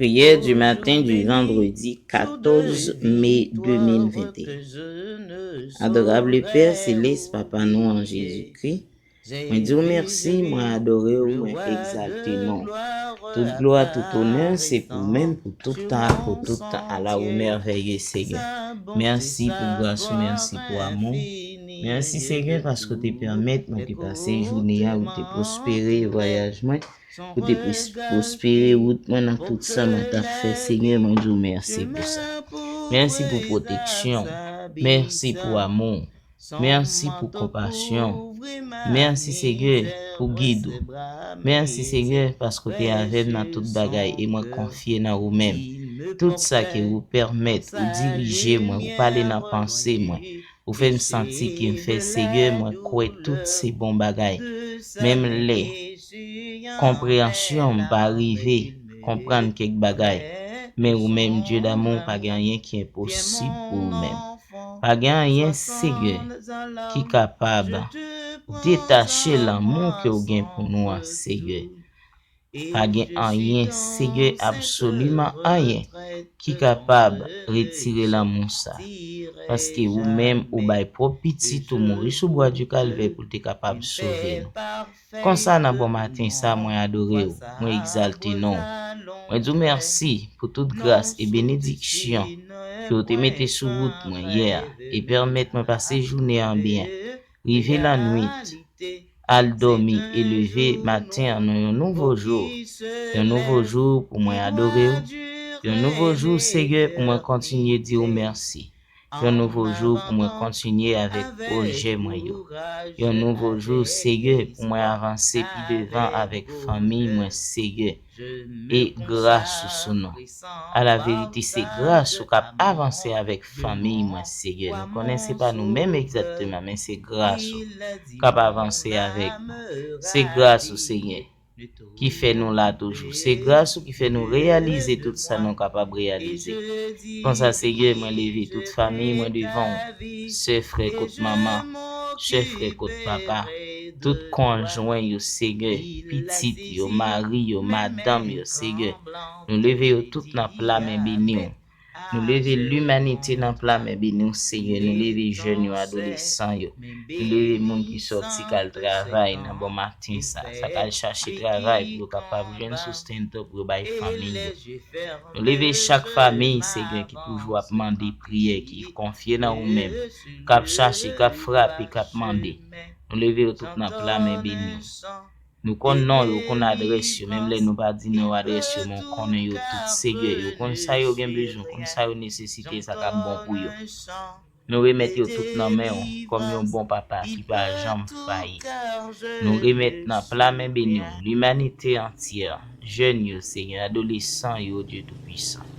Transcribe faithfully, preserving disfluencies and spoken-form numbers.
Prière du matin du vendredi quatorze mai deux mille vingt et un. Adorable Père céleste, Papa nou an Jezikri, mwen di w mèsi, mwen adore w, mwen egzalte non w. Tout glwa, tout onè, se pou menm, pou tout tan, pou tout tan. Ala ou mèvèye, Senyè. Mèsi pou gras ou, mèsi pou amou w. Mèsi, Senyè, paske w te pèmèt mwen te pase jounen an, ou te pwospere vwayaj mwen, ou te pwos- pwospere wout mwen nan tout sa mwen t ap fè. Senyè, mwen di w mèsi pou sa. Mèsi pou pwoteksyon w. Mèsi pou amou w. Mèsi pou konpasyon w. Mèsi, Senyè, pou gid ou. Mèsi, Senyè, paske w te avè m nan tout bagay e mwen konfye nan ou menm. Tout sa ke ou pèmèt, ou dirije mwen, ou pale nan panse mwen. Ou fè m santi ke m fè, Senyè, mwen kwè tout se bon bagay. Menm lè konpreyansyon m pa rive konprann kèk bagay, men ou menm, Dye damou, pa gen anyen ki enposib pou ou menm. Pa gen anyen, Senyè, ki kapab detache lanmou ke w gen pou nou an, Senyè. Pa gen anyen, Senyè, absoliman anyen ki kapab retire lanmou sa. Paske ou menm, ou bay pwòp pitit ou mouri sou bwa di Kalvè pou l te kapab sove nou. Konsa, nan bon maten sa, mwen adore w, mwen egzalte non w. Mwen di w mèsi pou tout gras e benediksyon ke w te mete sou wout mwen yè a e pèmèt mwen pase jounen an byen. Rive lannwit, al dòmi e leve maten an nan yon nouvo jou. Yon nouvo jou pou mwen adore w. Yon nouvo jou, Senyè, pou mwen kontinye di w mèsi. Yon nouvo jou pou mwen kontinye avèk pwojè mwen yo. Yon nouvo jou, Senyè, pou mwen avanse pi devan avèk fanmi mwen, Senyè. E gras ou sou nou. A la verite, se gras ou k ap avanse avèk fanmi mwen, Senyè. Nou konnen se pa nou menm egzakteman, men se gras ou k ap avanse avèk nou. Se gras ou, Senyè, ki fè nou la toujou. Se gras ou ki fè nou reyalize tout sa nou kapab reyalize. Konsa, Senyè, mwen leve tout fanmi mwen devan w. Sè, frè kot manman, sè, frè kot papa, tout konjwen yo, Senyè, pitit yo, mari yo, madanm yo, Senyè. Nou leve yo tout nan pla men beni w. Nou leve limanite nan pla men beni w, Senyè. Nou leve jèn yo, adolesan yo. Nou leve moun ki sòti k al travay nan bon maten sa, sa k al chache travay pou yo kapab jwenn soustentò pou yo bay fanmi yo. Nou leve chak fanmi, Senyè, ki toujou ap mande priyè, ki konfye nan ou menm, k ap chache, k ap frape, k ap mande. Nou leve yo tout nan pla men beni w. Nou konn non yo, ou konn adrès yo, menm lè nou pa di non yo, adrès yo, men w konnen yo tout, Senyè. Ou konn sa yo gen bezwen, ou konn sa yo nesesite, sa k ap bon pou yo. Nou remèt yo tout nan men w, kòm yon bon papa ki pa janm fayi. Nou remèt nan pla men beni w, limanite antyè, jèn yo, Senyè, adolesan yo, Dye Toupisan.